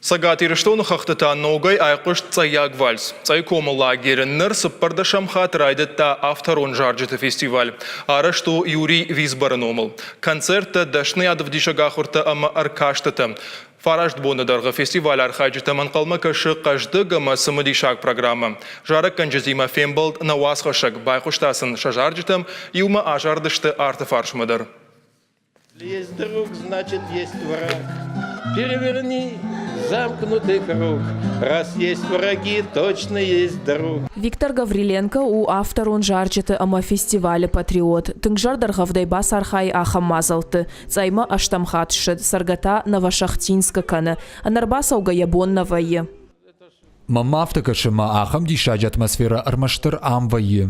Цӕгат Ирыстоны хӕхты та ногӕй айхъуыст Цъӕйаг вальс. Цъӕйкомы лагеры ныр цыппӕрдӕсӕм хатт райдыдта авторон зарджыты фестиваль. Арӕзт у Юрий Визборы номыл. Концерттӕ, дӕсныйадӕвдисӕг ахуыртӕ ӕмӕ ӕркастытӕ. Фараст боны дӕргъы фестивалы архайджытӕм ӕнхъӕлмӕ кӕсы хъӕздыг ӕмӕ цымыдисаг программӕ. Зарӕггӕнджытимӕ фембӕлд нӕ уацхӕссӕг, байхъуыста сын сӕ зарджытӕм, иумӕ азардысты арты фарсмӕ дӕр. Есть друг, значит, есть враг. Переверни замкнутый круг. Раз есть враги, точно есть друг. Виктор Гавриленко у авторон зарджыты ӕмӕ фестивалы патриот. Тынг зӕрдӕргъӕвдӕй бацархайы ахӕм мадзӕлтты. Цъӕймӕ ӕстӕм хатт ссыд, цӕргӕ та Новошахтинскы кӕны. Ӕнӕрбацӕугӕ йӕ бон нӕ вӕййы. Мӕнмӕ афтӕ кӕсы, ӕмӕ ахӕм диссаджы атмосферӕ ӕрмӕстдӕр ам вӕййы.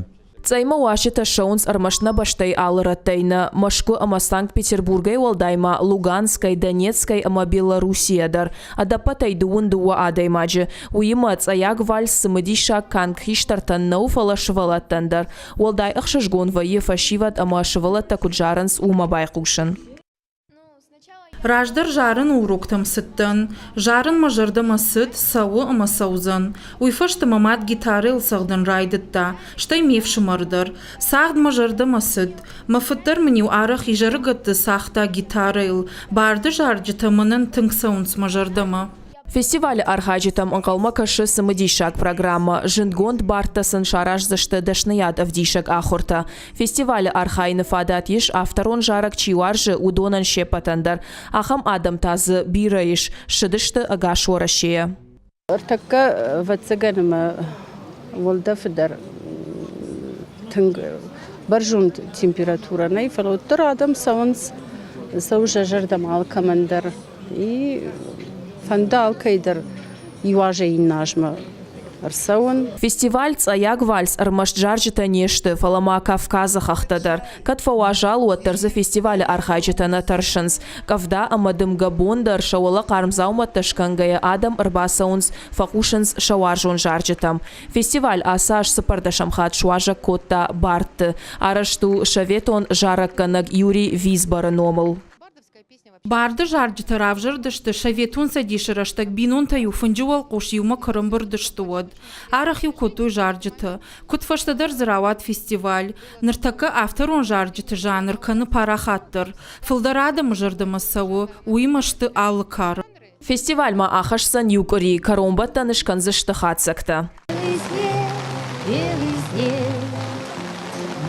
Цъӕймӕ уазджытӕ ссӕуынц ӕрмӕст нӕ бӕстӕйы алы рӕттӕй нӕ, Мӕскуы ӕмӕ Санкт-Петербургӕй уӕлдай ма Луганскӕй, Донецкӕй ӕмӕ Белоруссийӕ дӕр. Ӕдӕппӕтӕй дыууын дыууӕ адӕймаджы. Уыимӕ, цъӕйаг вальс цымыдисаг канд хистӕртӕн нӕу, фӕлӕ сывӕллӕттӕн дӕр. Уӕлдай ӕхсызгон вӕййы, фӕсивӕд ӕмӕ сывӕллӕттӕ куыд зарынц, уымӕ байхъусын. Раздӕр зарыны уроктӕм цыдтӕн. Зарын мӕ зӕрдӕмӕ цыд, цӕуы ӕмӕ цӕудзӕн. Уый фӕстӕ мӕ мад гитарӕйыл цӕгъдын райдыдта, стӕй ме фсымӕр дӕр. Цагъд мӕ зӕрдӕмӕ цыд. Мӕ фыд дӕр мын-иу арӕх изӕрыгӕтты цагъта гитарӕйыл. Барды зарджытӕ мӕнӕн тынг цӕуынц мӕ зӕрдӕмӕ. Фестивалы архайджытӕм ӕнхъӕлмӕ кӕсы цымыдисаг программӕ. Зындгонд бардтӕ сын сараздзысты дӕсныйад ӕвдисӕг ахуыртӕ. Фестивалы архайыны фадат ис, авторон зарӕг чи уарзы, уыдонӕн се ппӕтӕн дӕр. Ахӕм адӕм та дзы бирӕ ис, ссыдысты ӕгас Уӕрӕсейӕ. Ӕртӕккӕ, ӕвӕццӕгӕн, ӕмӕ уӕлдӕфы дӕр тынг бӕрзонд температурӕ нӕй, фӕлӕ уӕддӕр адӕм цӕуынц, цӕуы сӕ зӕрдӕмӕ алкӕмӕн дӕр. И фӕнды алкӕй дӕр иу азӕй иннӕ азмӕ ӕрцӕуын. Фестиваль «Цъӕйаг вальс» ӕрмӕст зарджытӕ не сты, фӕлӕ ма Кавказы хӕхтӕ дӕр. Кӕд фӕуазал, уӕддӕр дзы фестивалы архайджытӕ нӕ тӕрсынц. Къӕвда ӕмӕ дымгӕ бон дӕр сӕ уӕлӕ хъарм дзаумӕттӕ скӕнгӕйӕ адӕм ӕрбацӕуынц, фӕхъусынц сӕ уарзон зарджытӕм. Фестиваль ацы аз цыппӕрдӕсӕм хатт суазӕг кодта Бардты. Арӕзт у советон зарӕггӕнӕг Юрий Визборы номыл. Барды зарджытӕ равзӕрдысты Советон Цӕдисы рӕстӕг бинонтӕ-иу фынджы уӕлхъус иумӕ куы ӕрӕмбырд сты, уӕд. Арӕх-иу кодтой зарджытӕ. Куыд фӕстӕдӕр дзы рауад фестиваль. Ныртӕккӕ авторон зарджыты жанр кӕны парахатдӕр. Фылдӕр адӕмы зӕрдӕмӕ цӕуы, уыимӕ сты алы кары. Фестиваль ма ахӕсдзӕн иу къуыри, кӕронбӕттӕны скӕндзысты хатдзӕгтӕ. Белый снег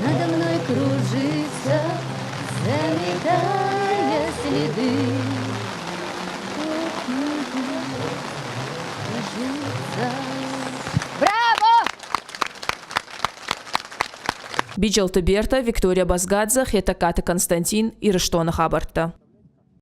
надо мной кружится, заметая следы. Браво! Биджелты Берта, Виктория Базгадзе, Хетӕгкаты Константин, Ирыстоны хабӕрттӕ.